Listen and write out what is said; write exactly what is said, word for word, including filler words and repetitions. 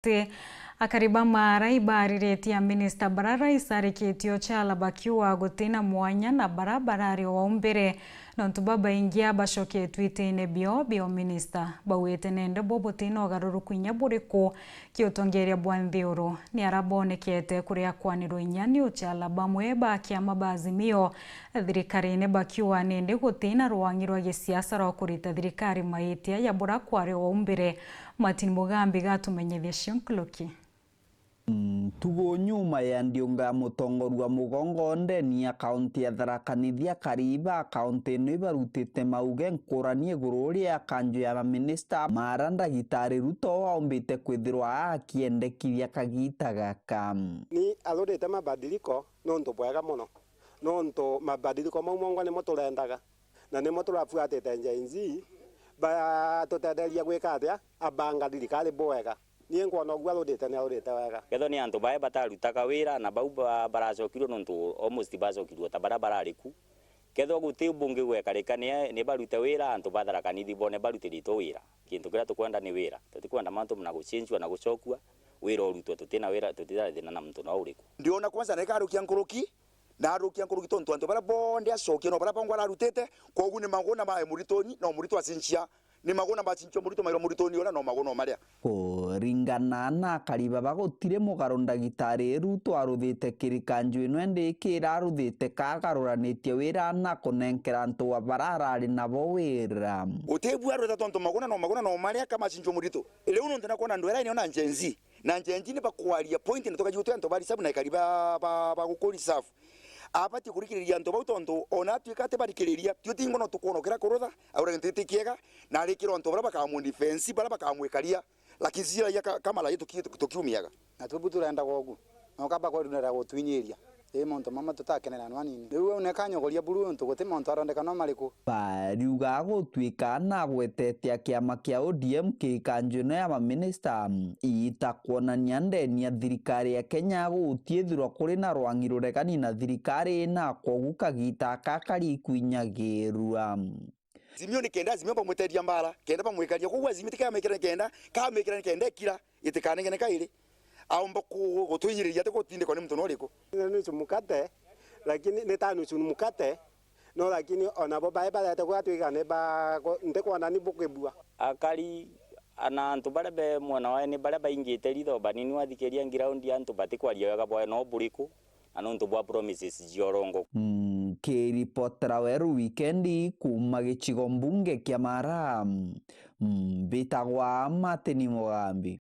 Ti akari ba Maara ibaariritie aminista bara rais arikitie Ochala bakiuga gutina mwanya na bara barari o au mbere, nontu babaingi abacoketwe itiine bio bia uminista. Baugite nende bo butina ugaruruku inya buriku ki utongeria bwa nthiuru. Ni ara bonekete kuria kwanirwa inya ni Ochala bamwe ba kiama ba Azimio thirikarine bakiuga nindi gutina rwang'i rwa gisiasa rwa kurita thirikari maitia ya bura kwari o au mbere. Martin Mugambi gatumenyithia cio nkuruki. Ntugu nyuma ya ndiunga ya mutongoria wa mugongo ndeni ya kaunti ya Tharaka Nithi, akari ba kaunti ino ibarutite mauge nkurani iguru ria kanju ya maminista Maara, Ndagitari Ruto aumbite kwithirwa akiendekithia kagita gaka. Ni athurite mabadiliko nontu bwega mono, nontu mabadiliko mau mongwa nimo turendaga. Na nimo turabuatite Gen Z, batutetheria gwika atia? Abanga thirikari bwega. Ni nkwona uguo arurite, ni arurite wega. Kethwa ni antu bae batarutaga wira, na bau ba-, baracokirwe nontu almost bacokirwe ta baria barari ku. Kethwa guti bungi gwekarika, ni, ni barute wira, antu ba Tharaka Nithi bone barutiritwe wira. Kintu kiria tukwenda ni wira. Tutikwenda mantu na gucenjua na gucokua, wira urutwe, tutina wira, tutira thina na muntu no uriku. Ndiona kwanza na ikarukia nkuruki, na arukia nkuruki tontu antu baria bonthe acokia no baria bongwa ararutite, kwogu ni maguna ma Murituni, no Muritu acinchia, ni maguna macinchia Muritu mairwa Murituni uria no maguna o maria. Kuringana na akari baba, gutiri mugaru Ndagitari Ruto aruthite kiri kanju ino, indi iki iraruthite ka agaruranitie wira na kunenkera antu a bara arari nabo wira. Utibua arutha tontu maguna no maguna no maria ka macinchia Muritu. Riu nontu nakwona ndwera ino na Gen Z. Na Gen Z ni bakwaria point, na tukaji gutwi antu ba reserve na ikari ba, ba, ba guku reserve. Abati kurikiriria antu bau, tontu ona atwika ati barikiriria, tio tingo no tukwona ukira kurutha, aura gintu giti kiega, na arikirwa antu bara bakamu defense, bara bakamwikaria, lakini zira ya ka-, kamala yetu ki-, tukiumiaga. Na tubu turenda gogu, no kaba kwerunera gutwinyiria. Ii, montu mama tutakenera no anini. Riu we unekanyogoria buru untu guti montu arondeka no mariku. Bariuga gutwika nagwetete a kiama kia O D M ki kanju ino ya maminista, ita kwonania ndeni ya thirikari ya Kenya gutiithirwa kuri na rwang'i ruregani na thirikari, na kwogu kagita aka kari kwinyagirua. Azimio ni kenda Azimio bamwiteria mbara, kenda bamwikaria. Koguo Azimio tikamwikira ni kenda, kamwikira ni kenda ekira, itikanengene kairi. Aumba ku-, gutwinyiriria ati gutindikwa ni muntu no uriku. Ni nusu mkate, lakini ni ta nusu mkate, no lakini ona bo bae barete gwatwika ni ba, ntikwona ni bukibua. Akari ana antu baria be mwena wae ni baria baingite ritho banini, wathikiria ground antu batikwaria wega bwae no buriku. Na nontu bwa promises cia urongo. Nkiripotera Weru Wikendi kuuma gicigo mbunge kia Mara, mbitagwa Martin Mugambi.